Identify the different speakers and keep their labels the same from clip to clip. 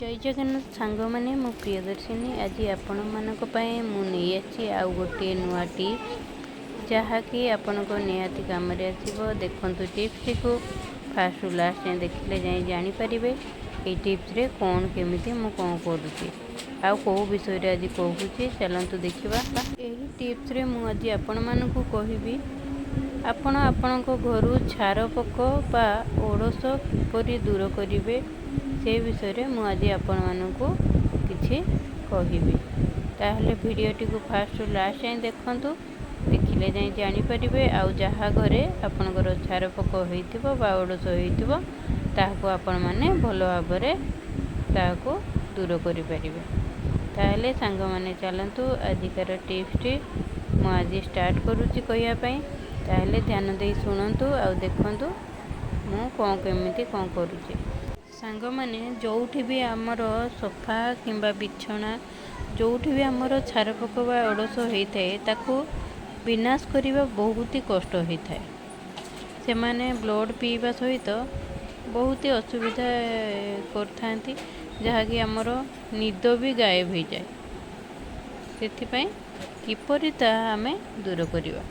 Speaker 1: ଜୟ ଜଗନ୍ନାଥ ସାଙ୍ଗମାନେ, ମୁଁ ପ୍ରିୟଦର୍ଶିନୀ। ଆଜି ଆପଣମାନଙ୍କ ପାଇଁ ମୁଁ ନେଇ ଆସିଛି ଆଉ ଗୋଟିଏ ନୂଆ ଟିପ୍ସ, ଯାହାକି ଆପଣଙ୍କ ନିହାତି କାମରେ ଆସିବ। ଦେଖନ୍ତୁ, ଟିପ୍ସଟିକୁ ଫାଷ୍ଟରୁ ଲାଷ୍ଟ ଯାଏଁ ଦେଖିଲେ ଯାଇ ଜାଣିପାରିବେ ଏଇ ଟିପ୍ସରେ କ'ଣ କେମିତି ମୁଁ କ'ଣ କରୁଛି ଆଉ କେଉଁ ବିଷୟରେ ଆଜି କହୁଛି। ଚାଲନ୍ତୁ ଦେଖିବା। ଏହି ଟିପ୍ସରେ ମୁଁ ଆଜି ଆପଣମାନଙ୍କୁ କହିବି, ଆପଣ ଆପଣଙ୍କ ଘରୁ ଛାର ପୋକ ବା ଓଡ଼ଶ କିପରି ଦୂର କରିବେ, ସେ ବିଷୟରେ ମୁଁ ଆଜି ଆପଣମାନଙ୍କୁ କିଛି କହିବି। ତାହେଲେ ଭିଡ଼ିଓଟିକୁ ଫାଷ୍ଟରୁ ଲାଷ୍ଟ ଯାଏଁ ଦେଖନ୍ତୁ, ଦେଖିଲେ ଯାଇ ଜାଣିପାରିବେ। ଆଉ ଯାହା ଘରେ ଆପଣଙ୍କର ଛାର ପୋକ ହେଇଥିବ ବା ଓଡ଼ଶ ହେଇଥିବ, ତାହାକୁ ଆପଣମାନେ ଭଲ ଭାବରେ ତାହାକୁ ଦୂର କରିପାରିବେ। ତାହେଲେ ସାଙ୍ଗମାନେ, ଚାଲନ୍ତୁ, ଆଜିକାର ଟିପ୍ସଟି ମୁଁ ଆଜି ଷ୍ଟାର୍ଟ କରୁଛି କହିବା ପାଇଁ। ତାହେଲେ ଧ୍ୟାନ ଦେଇ ଶୁଣନ୍ତୁ ଆଉ ଦେଖନ୍ତୁ ମୁଁ କ'ଣ କେମିତି କ'ଣ କରୁଛି। ସାଙ୍ଗମାନେ, ଯେଉଁଠି ବି ଆମର ସୋଫା କିମ୍ବା ବିଛଣା, ଯେଉଁଠି ବି ଆମର ଛାରପୋକ ବା ଓଡ଼ଶ ହେଇଥାଏ, ତାକୁ ବିନାଶ କରିବା ବହୁତ ହି କଷ୍ଟ ହୋଇଥାଏ। ସେମାନେ ବ୍ଲଡ଼ ପିଇବା ସହିତ ବହୁତ ହି ଅସୁବିଧା କରିଥାନ୍ତି, ଯାହାକି ଆମର ନିଦ ବି ଗାୟବ ହୋଇଯାଏ। ସେଥିପାଇଁ କିପରି ତାହା ଆମେ ଦୂର କରିବା?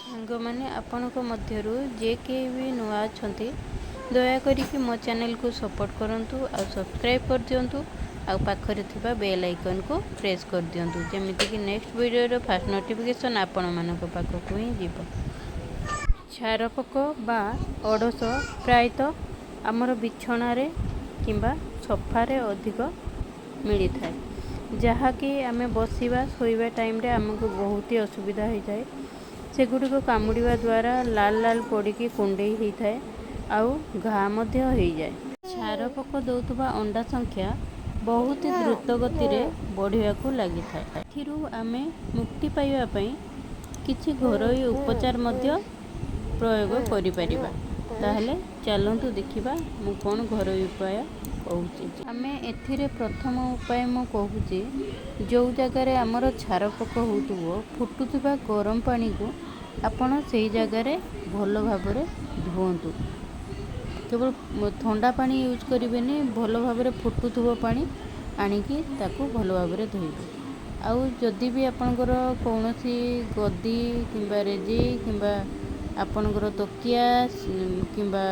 Speaker 1: ସାଙ୍ଗମାନେ, ଆପଣଙ୍କ ମଧ୍ୟରୁ ଯେ କେହି ବି ନୂଆ ଅଛନ୍ତି, ଦୟାକରିକି ମୋ ଚ୍ୟାନେଲକୁ ସପୋର୍ଟ କରନ୍ତୁ ଆଉ ସବସ୍କ୍ରାଇବ୍ କରିଦିଅନ୍ତୁ ଆଉ ପାଖରେ ଥିବା ବେଲ୍ ଆଇକନ୍କୁ ପ୍ରେସ୍ କରିଦିଅନ୍ତୁ, ଯେମିତିକି ନେକ୍ସଟ ଭିଡ଼ିଓର ଫାଷ୍ଟ ନୋଟିଫିକେସନ୍ ଆପଣମାନଙ୍କ ପାଖକୁ ହିଁ ଯିବ। ଛାରପୋକ ବା ଓଡ଼ଶ ପ୍ରାୟତଃ ଆମର ବିଛଣାରେ କିମ୍ବା ସୋଫାରେ ଅଧିକ ମିଳିଥାଏ, ଯାହାକି ଆମେ ବସିବା ଶୋଇବା ଟାଇମ୍ରେ ଆମକୁ ବହୁତ ହି ଅସୁବିଧା ହୋଇଥାଏ। ସେଗୁଡ଼ିକ କାମୁଡ଼ିବା ଦ୍ୱାରା ଲାଲ ଲାଲ ପଡ଼ିକି କୁଣ୍ଡେଇ ହୋଇଥାଏ ଆଉ ଘା ମଧ୍ୟ ହୋଇଯାଏ। ଛାରପୋକ ଦେଉଥିବା ଅଣ୍ଡା ସଂଖ୍ୟା ବହୁତ ଦ୍ରୁତ ଗତିରେ ବଢ଼ିବାକୁ ଲାଗିଥାଏ। ଏଥିରୁ ଆମେ ମୁକ୍ତି ପାଇବା ପାଇଁ କିଛି ଘରୋଇ ଉପଚାର ମଧ୍ୟ ପ୍ରୟୋଗ କରିପାରିବା। ତାହେଲେ ଚାଲନ୍ତୁ ଦେଖିବା ମୁଁ କ'ଣ ଘରୋଇ ଉପାୟ କହୁଛି। ଆମେ ଏଥିରେ ପ୍ରଥମ ଉପାୟ ମୁଁ କହୁଛି, ଯେଉଁ ଜାଗାରେ ଆମର ଛାରପୋକ ହେଉଥିବ, ଫୁଟୁଥିବା ଗରମ ପାଣିକୁ ଆପଣ ସେଇ ଜାଗାରେ ଭଲ ଭାବରେ ଧୁଅନ୍ତୁ। କେବଳ ଥଣ୍ଡା ପାଣି ୟୁଜ୍ କରିବେନି, ଭଲ ଭାବରେ ଫୁଟୁଥିବ ପାଣି ଆଣିକି ତାକୁ ଭଲ ଭାବରେ ଧୋଇବେ। ଆଉ ଯଦି ବି ଆପଣଙ୍କର କୌଣସି ଗଦି କିମ୍ବା ରେଜେଇ କିମ୍ବା ଆପଣଙ୍କର ତକିଆ କିମ୍ବା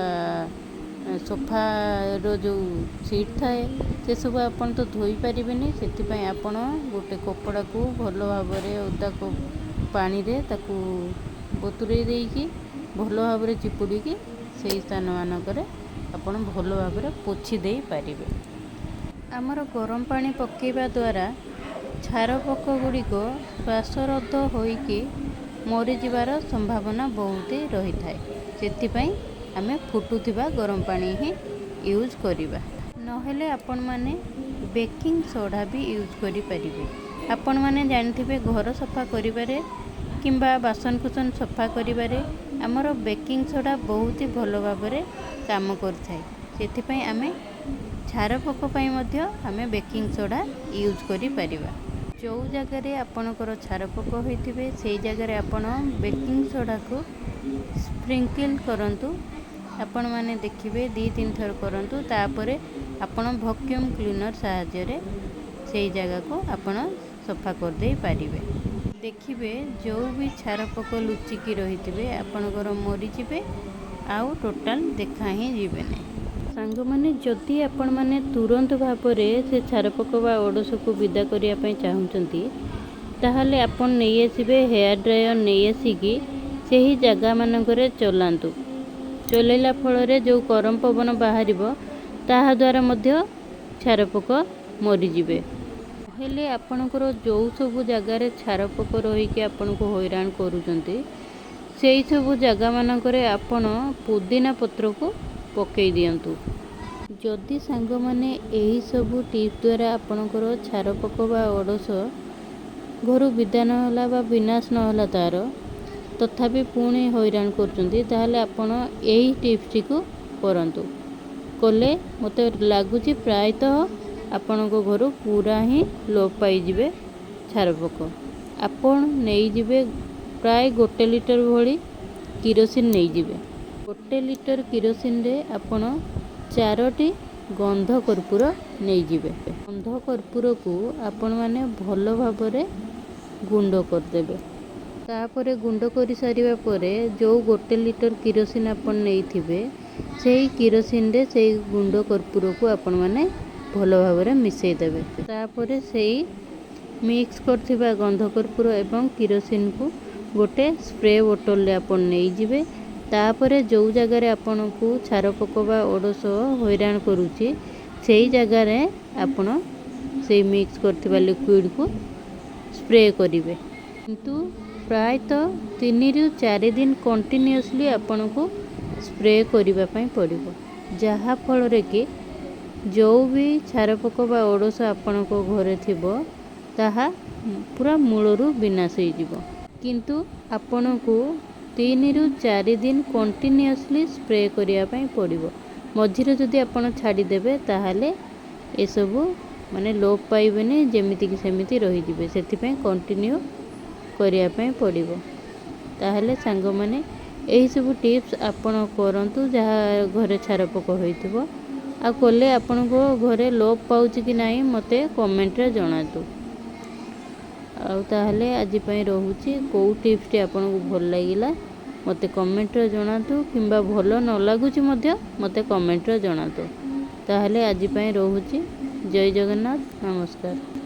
Speaker 1: ସୋଫାର ଯେଉଁ ସିଟ୍ ଥାଏ, ସେସବୁ ଆପଣ ତ ଧୋଇ ପାରିବେନି, ସେଥିପାଇଁ ଆପଣ ଗୋଟେ କପଡ଼ାକୁ ଭଲ ଭାବରେ ଓଦା ପାଣିରେ ତାକୁ ବତୁରେଇ ଦେଇକି ଭଲ ଭାବରେ ଚିପୁଡ଼ିକି ସେଇ ସ୍ଥାନମାନଙ୍କରେ ଆପଣ ଭଲ ଭାବରେ ପୋଛି ଦେଇପାରିବେ। ଆମର ଗରମ ପାଣି ପକାଇବା ଦ୍ୱାରା ଛାରପୋକ ଗୁଡ଼ିକ ଶ୍ୱାସରୁଦ୍ଧ ହୋଇକି ମରିଯିବାର ସମ୍ଭାବନା ବହୁତ ରହିଥାଏ। ସେଥିପାଇଁ ଆମେ ଫୁଟୁଥିବା ଗରମ ପାଣି ହିଁ ୟୁଜ୍ କରିବା। ନହେଲେ ଆପଣମାନେ ବେକିଂ ସୋଡ଼ା ବି ୟୁଜ୍ କରିପାରିବେ। ଆପଣମାନେ ଜାଣିଥିବେ, ଘର ସଫା କରିବାରେ କିମ୍ବା ବାସନକୁସନ ସଫା କରିବାରେ ଆମର ବେକିଂ ସୋଡ଼ା ବହୁତ ହି ଭଲ ଭାବରେ କାମ କରିଥାଏ। ସେଥିପାଇଁ ଆମେ ଛାରପୋକ ପାଇଁ ମଧ୍ୟ ଆମେ ବେକିଂ ସୋଡ଼ା ୟୁଜ୍ କରିପାରିବା। ଯେଉଁ ଜାଗାରେ ଆପଣଙ୍କର ଛାରପୋକ ହୋଇଥିବେ, ସେଇ ଜାଗାରେ ଆପଣ ବେକିଂ ସୋଡ଼ାକୁ ସ୍ପ୍ରିଙ୍କଲ୍ କରନ୍ତୁ। ଆପଣମାନେ ଦେଖିବେ, 2-3 ଥର କରନ୍ତୁ, ତାପରେ ଆପଣ ଭକ୍ୟୁମ୍ କ୍ଲିନର୍ ସାହାଯ୍ୟରେ ସେଇ ଜାଗାକୁ ଆପଣ ସଫା କରିଦେଇ ପାରିବେ। ଦେଖିବେ, ଯେଉଁ ବି ଛାରପୋକ ଲୁଚିକି ରହିଥିବେ, ଆପଣଙ୍କର ମରିଯିବେ ଆଉ ଟୋଟାଲ୍ ଦେଖା ହିଁ ଯିବେ ନାହିଁ। ସାଙ୍ଗମାନେ, ଯଦି ଆପଣମାନେ ତୁରନ୍ତ ଭାବରେ ସେ ଛାରପୋକ ବା ଓଡ଼ଶକୁ ବିଦା କରିବା ପାଇଁ ଚାହୁଁଛନ୍ତି, ତାହେଲେ ଆପଣ ନେଇଆସିବେ ହେୟାର୍ ଡ୍ରାୟର୍। ନେଇ ଆସିକି ସେହି ଜାଗାମାନଙ୍କରେ ଚଲାନ୍ତୁ। ଚଲେଇଲା ଫଳରେ ଯେଉଁ ଗରମ ପବନ ବାହାରିବ, ତାହା ଦ୍ୱାରା ମଧ୍ୟ ଛାରପୋକ ମରିଯିବେ। ହେଲେ ଆପଣଙ୍କର ଯେଉଁ ସବୁ ଜାଗାରେ ଛାରପୋକ ରହିକି ଆପଣଙ୍କୁ ହଇରାଣ କରୁଛନ୍ତି, ସେଇ ସବୁ ଜାଗାମାନଙ୍କରେ ଆପଣ ପୁଦିନା ପତ୍ରକୁ ପକାଇ ଦିଅନ୍ତୁ। ଯଦି ସାଙ୍ଗମାନେ, ଏହିସବୁ ଟିପ୍ସ ଦ୍ୱାରା ଆପଣଙ୍କର ଛାରପୋକ ବା ଓଡ଼ଶ ଘରୁ ବିଦା ନହେଲା ବା ବିନାଶ ନହେଲା ତା'ର, ତଥାପି ପୁଣି ହଇରାଣ କରୁଛନ୍ତି, ତାହେଲେ ଆପଣ ଏହି ଟିପ୍ସଟିକୁ କରନ୍ତୁ। କଲେ ମୋତେ ଲାଗୁଛି ପ୍ରାୟତଃ ଆପଣଙ୍କ ଘରୁ ପୁରା ହିଁ ଲୋପ ପାଇଯିବେ ଛାରପୋକ। ଆପଣ ନେଇଯିବେ ପ୍ରାୟ 1 ଲିଟର ଭଳି କିରୋସିନ ନେଇଯିବେ। 1 ଲିଟର କିରୋସିନରେ ଆପଣ ଚାରୋଟି ଗନ୍ଧ କର୍ପୂର ନେଇଯିବେ। ଗନ୍ଧ କର୍ପୂରକୁ ଆପଣମାନେ ଭଲ ଭାବରେ ଗୁଣ୍ଡ କରିଦେବେ। ତାପରେ ଗୁଣ୍ଡ କରିସାରିବା ପରେ ଯେଉଁ 1 ଲିଟର କିରୋସିନ ଆପଣ ନେଇଥିବେ, ସେଇ କିରୋସିନରେ ସେଇ ଗୁଣ୍ଡ କର୍ପୂରକୁ ଆପଣମାନେ ଭଲ ଭାବରେ ମିଶାଇ ଦେବେ। ତାପରେ ସେଇ ମିକ୍ସ କରିଥିବା ଗନ୍ଧ କର୍ପୂର ଏବଂ କିରୋସିନକୁ ଗୋଟେ ସ୍ପ୍ରେ ବୋଟଲରେ ଆପଣ ନେଇଯିବେ। ତାପରେ ଯେଉଁ ଜାଗାରେ ଆପଣଙ୍କୁ ଛାର ପୋକ ବା ଓଡ଼ଶ ହଇରାଣ କରୁଛି, ସେଇ ଜାଗାରେ ଆପଣ ସେଇ ମିକ୍ସ କରିଥିବା ଲିକ୍ୱିଡ଼କୁ ସ୍ପ୍ରେ କରିବେ। କିନ୍ତୁ ପ୍ରାୟତଃ 3ରୁ 4 ଦିନ କଣ୍ଟିନ୍ୟୁଅସଲି ଆପଣଙ୍କୁ ସ୍ପ୍ରେ କରିବା ପାଇଁ ପଡ଼ିବ, ଯାହାଫଳରେ କି ଯେଉଁ ବି ଛାର ପୋକ ବା ଓଡ଼ଶ ଆପଣଙ୍କ ଘରେ ଥିବ ତାହା ପୁରା ମୂଳରୁ ବିନାଶ ହେଇଯିବ। କିନ୍ତୁ ଆପଣଙ୍କୁ 3ରୁ 4 ଦିନ କଣ୍ଟିନ୍ୟୁଅସଲି ସ୍ପ୍ରେ କରିବା ପାଇଁ ପଡ଼ିବ। ମଝିରେ ଯଦି ଆପଣ ଛାଡ଼ିଦେବେ, ତାହେଲେ ଏସବୁ ମାନେ ଲୋପ ପାଇବେନି, ଯେମିତିକି ସେମିତି ରହିଯିବେ। ସେଥିପାଇଁ କଣ୍ଟିନ୍ୟୁ କରିବା ପାଇଁ ପଡ଼ିବ। ତାହେଲେ ସାଙ୍ଗମାନେ, ଏହିସବୁ ଟିପ୍ସ ଆପଣ କରନ୍ତୁ ଯାହା ଘରେ ଛାର ପୋକ ହୋଇଥିବ, ଆଉ କଲେ ଆପଣଙ୍କ ଘରେ ଲୋପ ପାଉଛି କି ନାହିଁ ମୋତେ କମେଣ୍ଟରେ ଜଣାନ୍ତୁ। ଆଉ ତାହେଲେ ଆଜି ପାଇଁ ରହୁଛି। କେଉଁ ଟିପ୍ସଟି ଆପଣଙ୍କୁ ଭଲ ଲାଗିଲା ମୋତେ କମେଣ୍ଟରେ ଜଣାନ୍ତୁ, କିମ୍ବା ଭଲ ନ ଲାଗୁଛି ମଧ୍ୟ ମୋତେ କମେଣ୍ଟରେ ଜଣାନ୍ତୁ। ତାହେଲେ ଆଜି ପାଇଁ ରହୁଛି। ଜୟ ଜଗନ୍ନାଥ, ନମସ୍କାର।